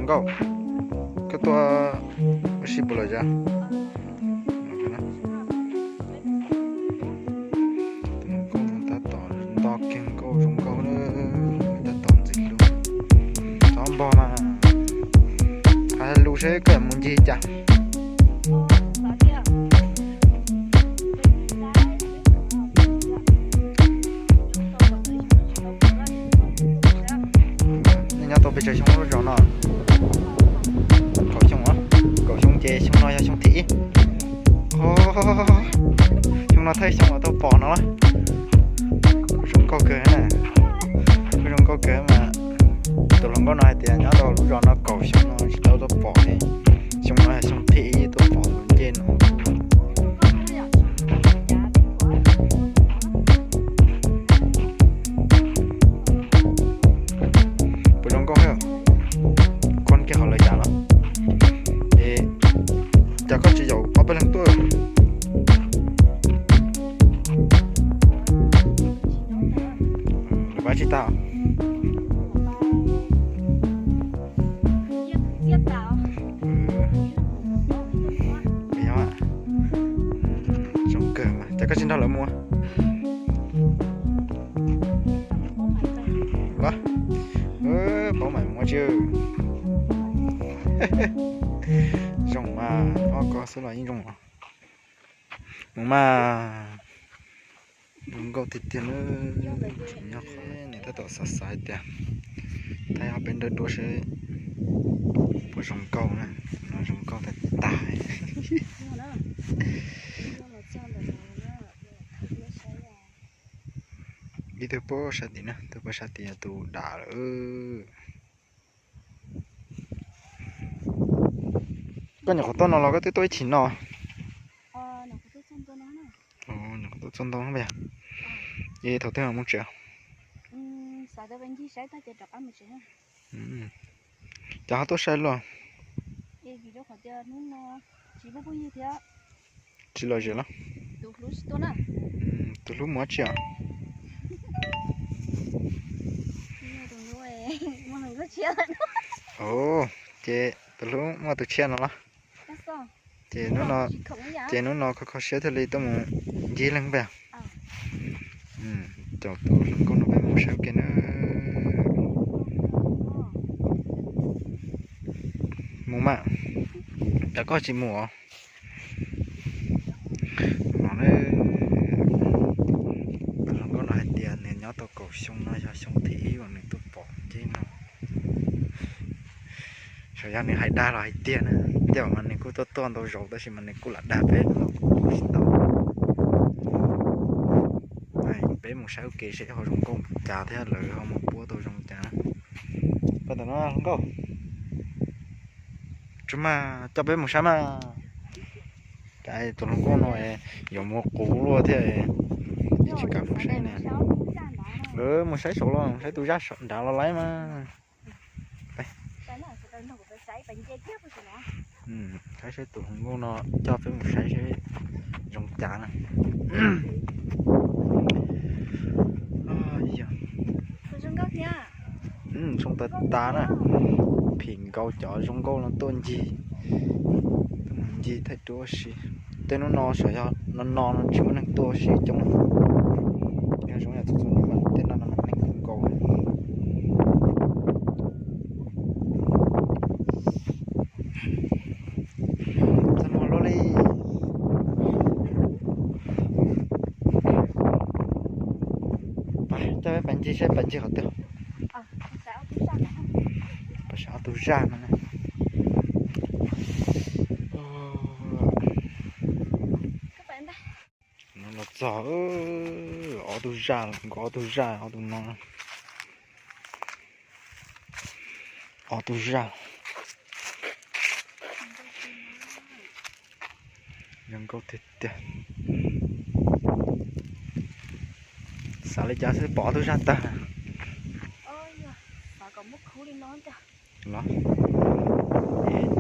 Nkauj, koj tuaj ua si puas lom zem? Tus hluas nkauj no tab tom nto kiag nkauj zoo nkauj na, tab tom ntxim hlub. Txhob npog mas, hais lus seb koj yuav mus ncig cas. Nej nyob tau pes tsawg xyoo lub zos no? Kaum xyoo, kaum xyoo ces xyoo no yog xyoo thib ib. Xyoo no thawj xyoo uas tau pom no. Kuj zoo nkauj kawg na, kuj zoo nkauj kawg mas. Tus hluas nkauj no hais tias nyob rau lub zos no kaum xyoo no tsis tau tuaj pom li, xyoo no yog xyoo thib ib tuaj pom tus ncej no. Puas zoo nkauj thiab? Koj kiag hauv lawv cas los? Es cas koj tsis yaum ob peb leeg tuaj? Lawv pab tsis tau. Zoo kawg mas, cas koj tsis nrog lawv mus? Paub mam mus tsi. Zoo mas, ob koj xwb los yeej zoo. Mus mas. Zoo nkauj tiag tiag na. Nyob qhov nws tab tom xav xav hais tias thaij ob peb nrawm duab seb puas zoo nkauj na. No zoo nkauj tag tag. Ib tug puag sab tid na, tug puag sab tid yog tus dav lawm. Koj nyuam qhuav tuaj no los koj twb tuaj ib chim no? Nyuam qhuav tuaj txog ntau no yog. Es thaum twg mus tsev? Ces ho tuaj saib luaj. Tsis lom zem los? Tus hlub mus dab tsi os? Ces tus hlub muaj tus tshiab no los? Ces hnub no, ces hnub no kho kho siab thiaj li tuaj mus ncig leeg peb. Caum tus hluas nkauj no peb mus saib ua ke na. Mus mas, cas koj tsis mus os? No, tus hluas nkauj no hais tias nws nyob tau kaum xyoo no yog xyoo thib ib uas nws tuaj pom ncej no. Xyov yog nws hais dag los hais tiag na, tej zaum mas nws kuj tuaj tuaj ntau zaus tab sis mas nws kuj lam dag peb los kuj tsis tau. Peb mus saib ua ke seb ho zoo nkauj cas thiab lawv ho mus puab tau zoo cas. Koj tus no hluas nkauj, tsuas mas coj peb mus saib mas. Cas tus hluas nkauj no yuav mus quv luaj thiab, tsis kam mus saib na. Mus saib saud los, mus saib tus zaj nrad los lawm mas. Saib seb tus hluas nkauj no coj peb mus saib seb zoo cas na. Zoo tas tas na. Phim nkaus cov zoo nkauj no tuaj ncig, tuaj mus ncig thaij duab si. Tej hnub no sav yog no no no tsis muaj neeg tuaj ua si coob. Yog zoo yam txhua txhua hnub mas tej no no mas neeg nkaus. Txog no luaj li. Pab coj peb pais ncig seb pais ncig qhov twg. Pais saib ob tug zaj no. No los txog ob tug zaj, nkaus ob tug zaj, ob tug no. Ob tug zaj. Zoo nkauj tiag tiag. Xav li cas xwb pom ob tug zaj tag. Los,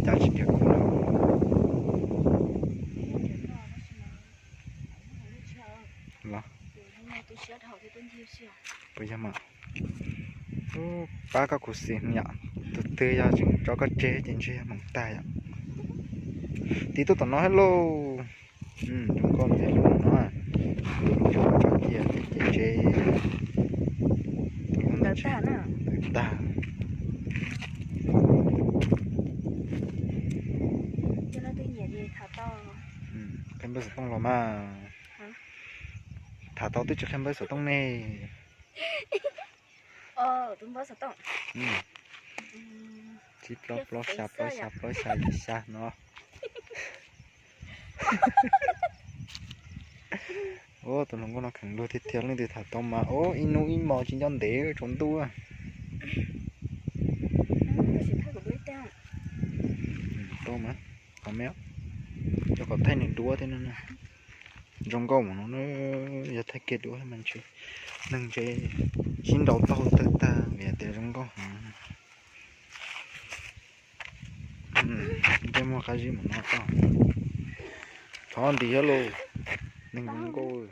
cas tsis nrhiav kuv lawm. Los, puas yog mas? Pab koj khuv xim yom. Tus twg yog tseem tso koj tseg ces ntshe yog hmoov tag yom. Tiv tuaj tom no thiab lauj. Zoo nkauj tiag lauj no. Tus tseem tso cia ces tseg. Tus lub ntawd tag. Qhia npawb xov tooj los mas. Tham tau twb tsis qhia npawb xov tooj ne. Tsib plaub plaub xya plaub xya plaub xya yim xya no. Ua tus hluas nkauj no kheev luag tiag tiag, leej twg tham tau mas ua ib hnub ib hmos tsis nco ntev tsaus ntuj. Tau mas, qhov me, cov kom thaij nws duab thiab no. Zoo nkauj mus no, yog thaij kiag duab mas ntshe neeg ntshe sib nraus taub hau tawg tag vim tias zoo nkauj heev. Ntsej muag qab zib mus no tau. Thov nti thiab lauj, neeg zoo nkauj.